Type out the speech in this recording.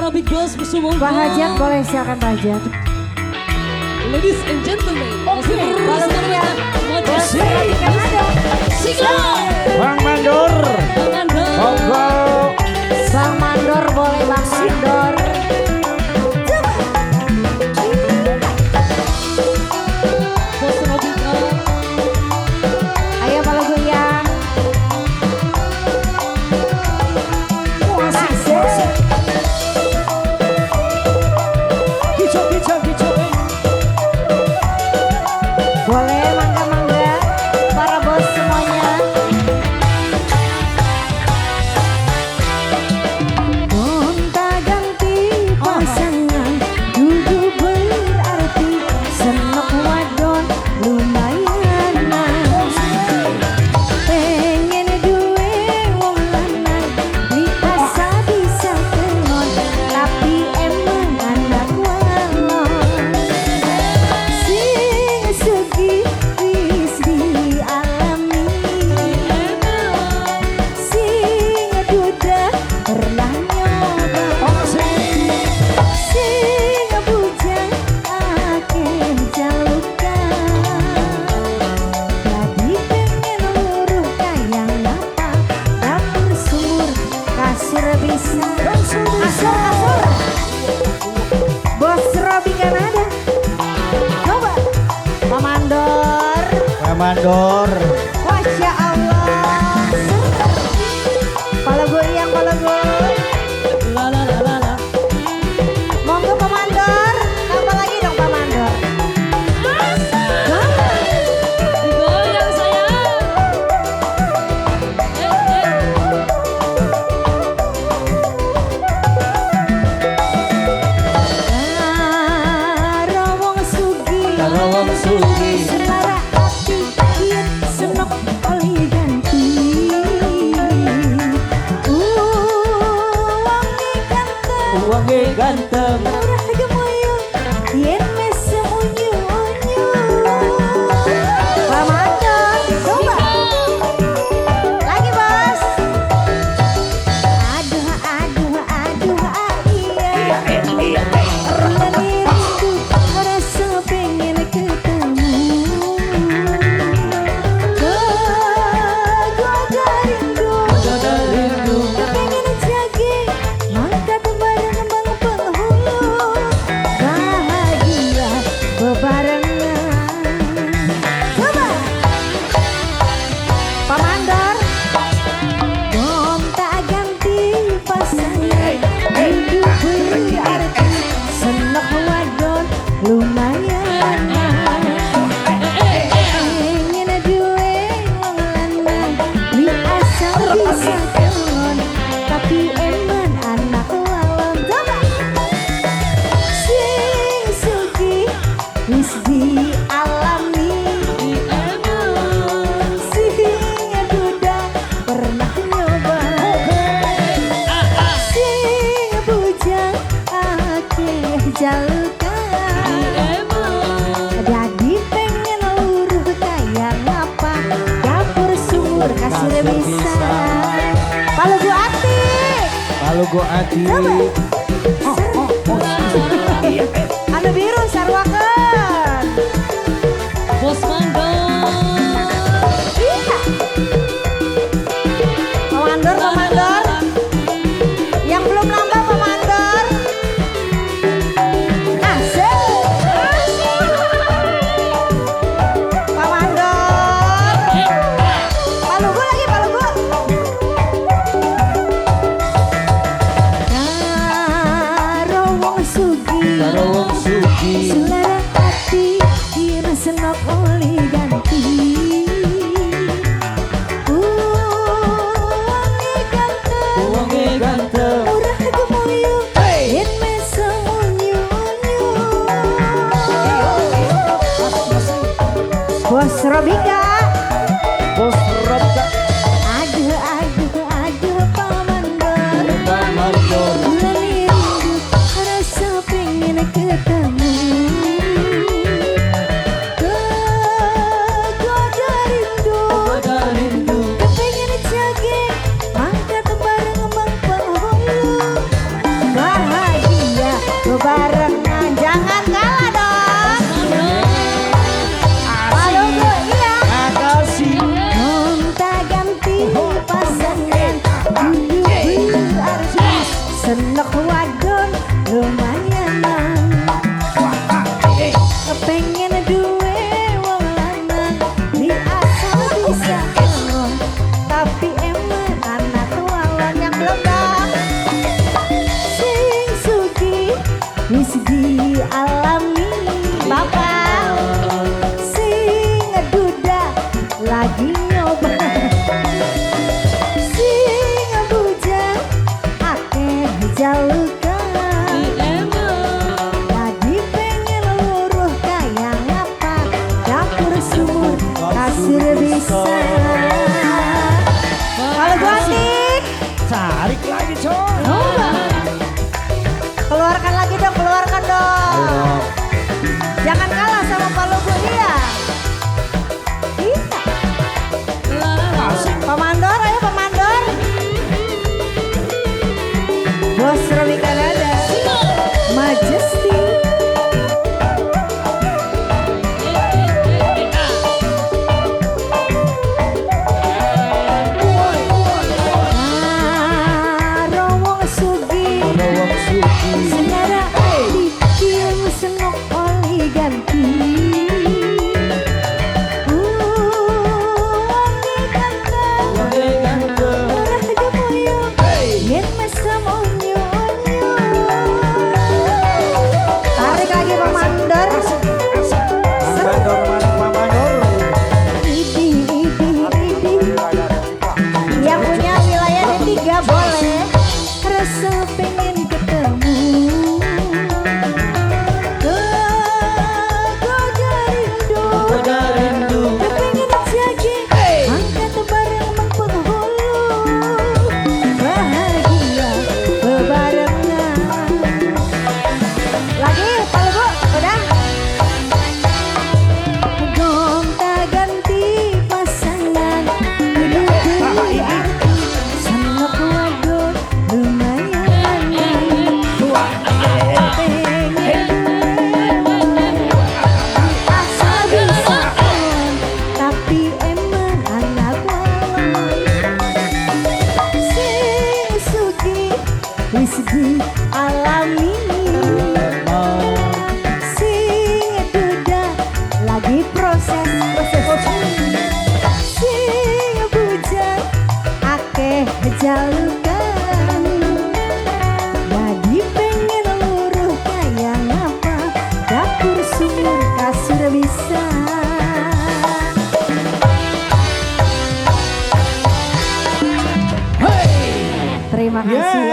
Para big boss semua. Pak Hajat boleh, silakan Pak Hajat. Ladies and gentlemen, oke, Bang Mandor, monggo. Bang Mandor boleh, Bang Mandor. Ayo kalau goyang. Boleh mangga-mangga para bos semuanya. Gonta-ganti pasangan dudu berarti senok wadon lumayan. Pengen duwe wong lanang li asa bisa kelon tapi emang anak walon. Sing sugih wis dialami, sing duda pernah nyoba, sing bujang akeh jalukan. Jadi pengen luruh kaya ngapa, dapur sumur kasur bisa. Kasur kasur. Bos Robi kan ada. Coba Pak Mandor. Pak Mandor. Masya Allah. Kalau goyang, kalau goyang. La la la la la. Monggo Pak Mandor. Tambah lagi dong Pak Mandor. Goyang sayang. Karo wong sugih. Karo wong sugih. Selara ati yen senok oli ganti. Uwange ganteng. Uwange ganteng. Murah gemuyu yen mesem unyu-unyu. Pak Mandor, coba. Lagi bos. Aduh aduh aduh ah iya. Mulane rindu rasa pengen ketemu. Kegoda rindu, pengen jage mangkat bareng bang penghulu. Bahagia bebarengan. Coba Pak Mandor. Gonta ganti pasangan hidup berarti senok wadon lumayan. Pengen duwe wong lanang li asal bisa kelon tapi eman anak walon. Coba sing sugih wis dialami, sing duda pernah nyoba, sing bujang akeh jalukan. Jadi pengen luruh kaya ngapa, dapur sumur kasur bisa. Palugu ati. Palugu ati. Coba. Anu biru sarwakeun. Bos Mandor. Iya. Pak Mandor, Pak Mandor. Yang belum nambah Pak Mandor. Asik. Pak Mandor. Pak Lugu lagi, Pak Lugu. Karo wong sugih. Karo wong sugih. Selera ati yen senok oli ganti. Uwange ganteng. Uwange ganteng. Murah gemuyu yen mesem unyu-unyu. Bos Robika. Bos Robika. Aduh aduh aduh Pak Mandor. Pak Mandor. Mulane rindu rasa pengen ketemu. Kegoda rindu, rindu. Kepengen jage mangkat bareng bang penghulu. Bahagia Senok wadon lumayan. Pengen duwe wong lanang di asal bisa kelon, tapi emang anak walon yang belum bang. Sing sugih wis dialami bapak, sing duda lagi nyoba, sing bujang akeh jalukan. Lagi pengen luruh kaya ngapa, dapur sumur kasur bisa. Kalau Guantik, Tarik lagi coy. Keluarkan lagi dong, keluarkan dong. Jangan kalah sama Pak Lugu, iya. Iya. Pak Mandor, ayo Pak Mandor. Bos Romi Kanada, Majesty. Karo wong sugih, Ana wong sugih. Senyara bikin senok oli ganti. Wonge ganteng, Wonge ganteng. Ora gemuyu, yen mesem unyu-unyu. Tarik lagi Pak Mandor. Pak Mandor, Pak Mandor. Idi, idi, idi. Yang punya wilayah D3 boleh. Rasa pengen ketemu. Kegoda rindu. Kegoda rindu. Kepengen jadi angkat bareng mengpenghulu. Bahagia bebarengan. Lagi Pak Lugu, udah. Gonta ganti pasangan, kudu beli arti. Senok wadon lumayan. Pengen asal bisa on, tapi emang anak walon. Sing sugih wis dialami, sing duda lagi proses proses, sing bujang akeh jalukan. Lagi pengen luruh kaya ngapa, dapur sumur kasur bisa. Terima kasih.